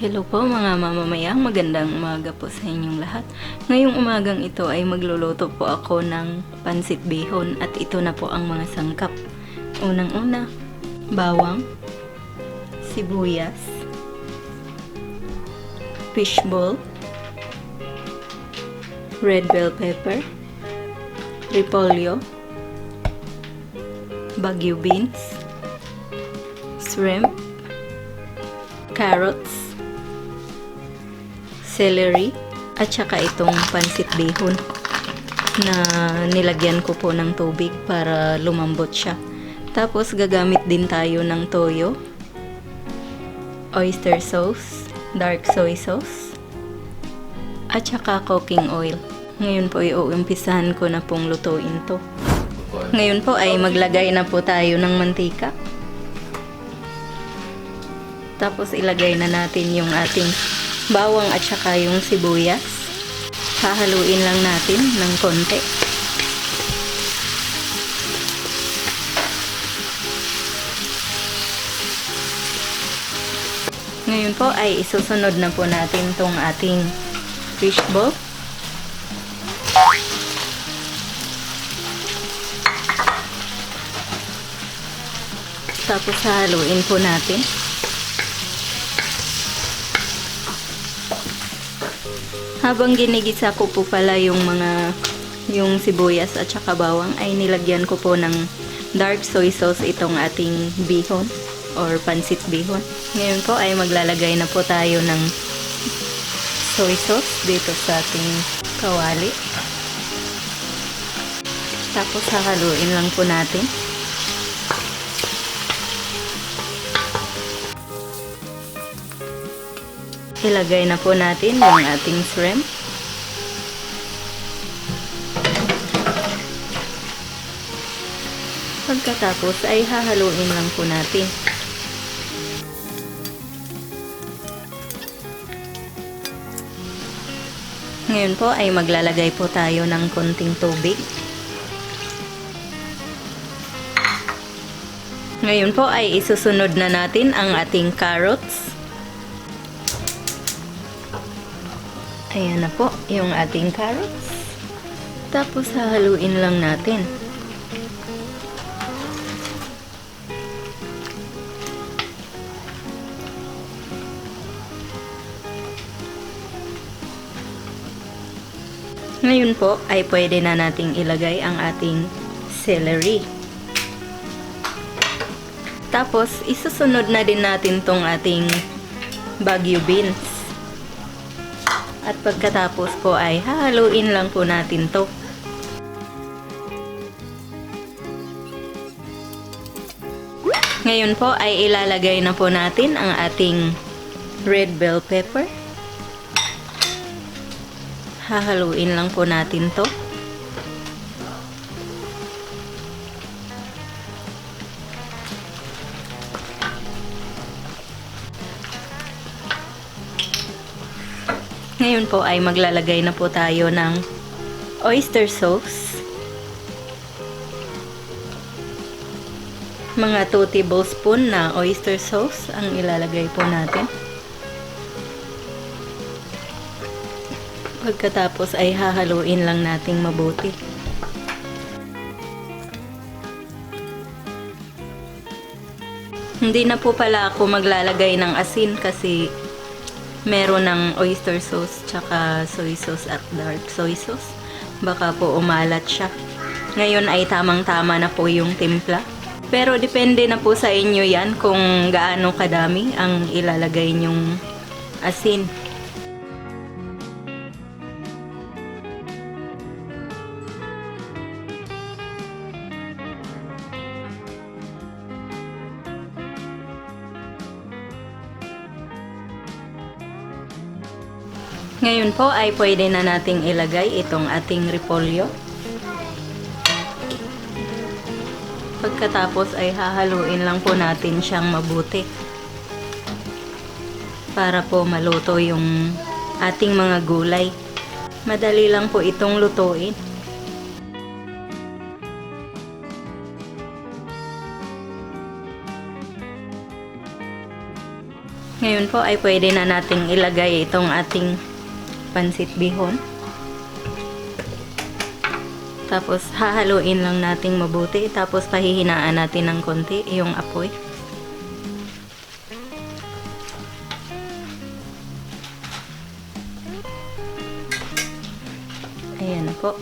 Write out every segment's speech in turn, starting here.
Hello po mga mamamayang, magandang umaga po sa inyong lahat. Ngayong umagang ito ay magluluto po ako ng pansit bihon at ito na po ang mga sangkap. Unang-una, bawang, sibuyas, fishball, red bell pepper, repolyo, baguio beans, shrimp, carrots, celery, at saka itong pansit bihon na nilagyan ko po ng tubig para lumambot siya. Tapos gagamit din tayo ng toyo, oyster sauce, dark soy sauce, at saka cooking oil. Ngayon po ay uumpisahan ko na pong lutuin to. Ngayon po ay maglagay na po tayo ng mantika. Tapos ilagay na natin yung ating bawang at saka yung sibuyas. Hahaluin lang natin ng konti. Ngayon po ay isusunod na po natin tong ating fishball. Tapos hahaluin po natin. Habang ginigisa ko po pala yung mga yung sibuyas at saka bawang ay nilagyan ko po ng dark soy sauce itong ating bihon or pansit bihon. Ngayon po ay maglalagay na po tayo ng soy sauce dito sa ating kawali. Tapos hahaluin lang po natin. Ilagay na po natin yung ating shrimp. Pagkatapos ay hahaluin lang po natin. Ngayon po ay maglalagay po tayo ng konting tubig. Ngayon po ay isusunod na natin ang ating carrots. Ayan na po yung ating carrots. Tapos hahaluin lang natin. Ngayon po ay pwede na nating ilagay ang ating celery. Tapos isusunod na din natin tong ating Baguio beans. At pagkatapos po ay hahaluin lang po natin to. Ngayon po ay ilalagay na po natin ang ating red bell pepper. Hahaluin lang po natin to. Ngayon po ay maglalagay na po tayo ng oyster sauce. Mga 2 tablespoon na oyster sauce ang ilalagay po natin. Pagkatapos ay hahaluin lang nating mabuti. Hindi na po pala ako maglalagay ng asin kasi meron ng oyster sauce tsaka soy sauce at dark soy sauce. Baka po umalat siya. Ngayon ay tamang-tama na po yung timpla. Pero depende na po sa inyo yan kung gaano kadami ang ilalagay nyong asin. Ngayon po ay pwede na nating ilagay itong ating repolyo. Pagkatapos ay hahaluin lang po natin siyang mabuti para po maluto yung ating mga gulay. Madali lang po itong lutuin. Ngayon po ay pwede na nating ilagay itong ating pansit bihon. Tapos hahaluin lang nating mabuti. Tapos pahihinaan natin ng konti yung apoy. Ayan na po.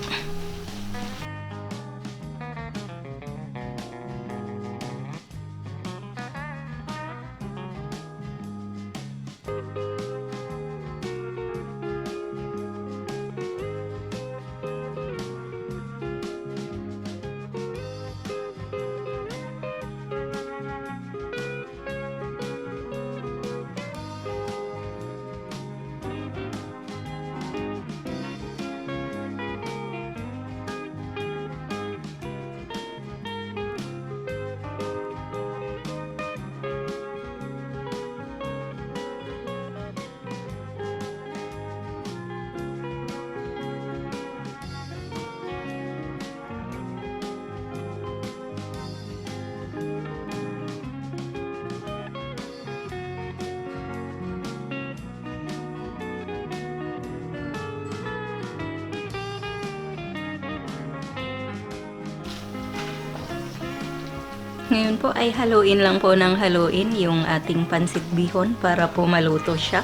Ngayon po ay haluin lang po ng haluin yung ating pansit bihon para po maluto siya.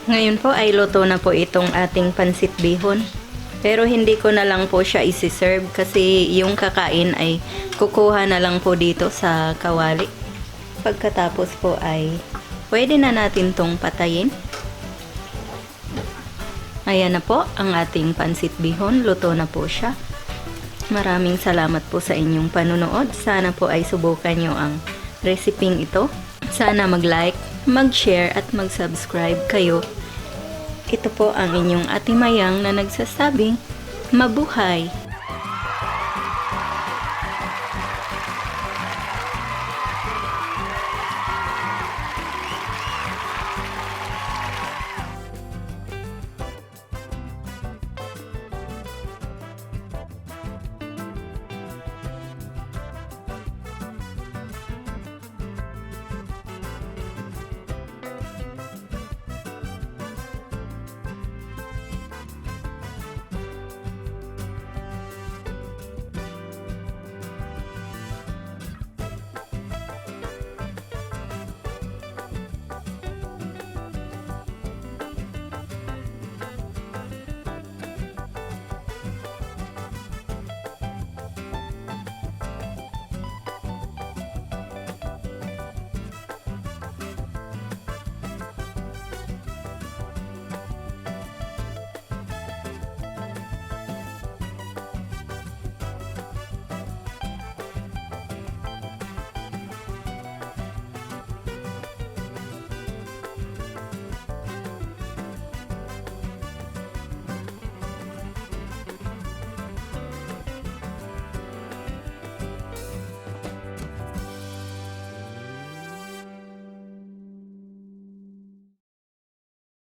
Ngayon po ay luto na po itong ating pansit bihon. Pero hindi ko na lang po siya isi-serve kasi yung kakain ay kukuha na lang po dito sa kawali. Pagkatapos po ay pwede na natin tong patayin. Ayan na po ang ating pansit bihon. Luto na po siya. Maraming salamat po sa inyong panunood. Sana po ay subukan nyo ang resiping ito. Sana mag-like, mag-share at mag-subscribe kayo. Ito po ang inyong Ate Mayang na nagsasabing, mabuhay!